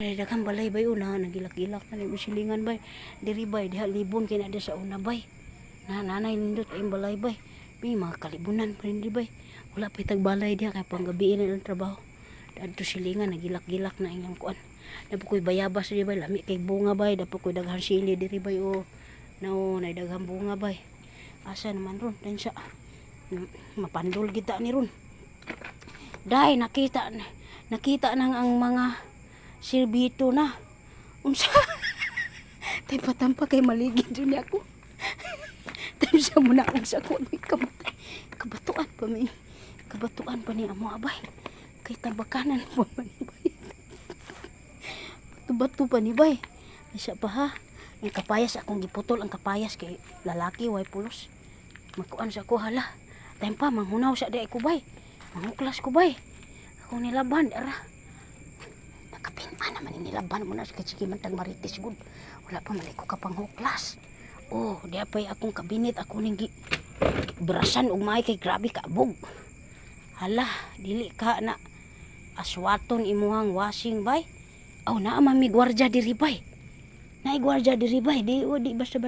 Ay, daghang balay, bay, una nagilak-gilak na ni silingan, bay. Diri, bay, diha libon kay na sa una, bay. Na nanay nindot ay balay, bay. May mga kalibunan pa rin di, bay. Wala pa tagbalay diha kay panggabi na ilang trabaho. Adto silingan nagilak-gilak na inyong kuan. Dapo ko'y bayabas diri, bay, lami kay bunga, bay. Dapo ko'y daghang sili diri, bay, oh. No, nay daghang bunga, bay. Asa naman ron tansya. Mapandol kita ni ron. Dai nakita nakita nang ang mga sirbito na. Unsa? Tay patampa kay maligid jud ni ako. Tansya mo na unsa ko may kamatay. Kabatuan pa mi. Kabatuan pa ni amo, abay. Kay tabakanan pa man, bay. Bato-bato pa ni, bay. Isa pa ha. Ang kapayas akong giputol ang kapayas kay lalaki way pulos. Makuan sa ko, hala. Time pa manghunaw sa di ko, bay. Manguklas ko, bay. Akong nilaban ara. Nakapin-a naman ni nilaban mo na sa sige man tag marites gud. Wala pa man ko kapanghuklas. Oh, di pay akong kabinet ako ning gi brasan og maay kay grabe kaabog. Hala, dili ka na aswaton imuhang washing, bay. Aw, naa man mi gwardya diri, bay. Naay gwardya diri, bay, di o di basta basta.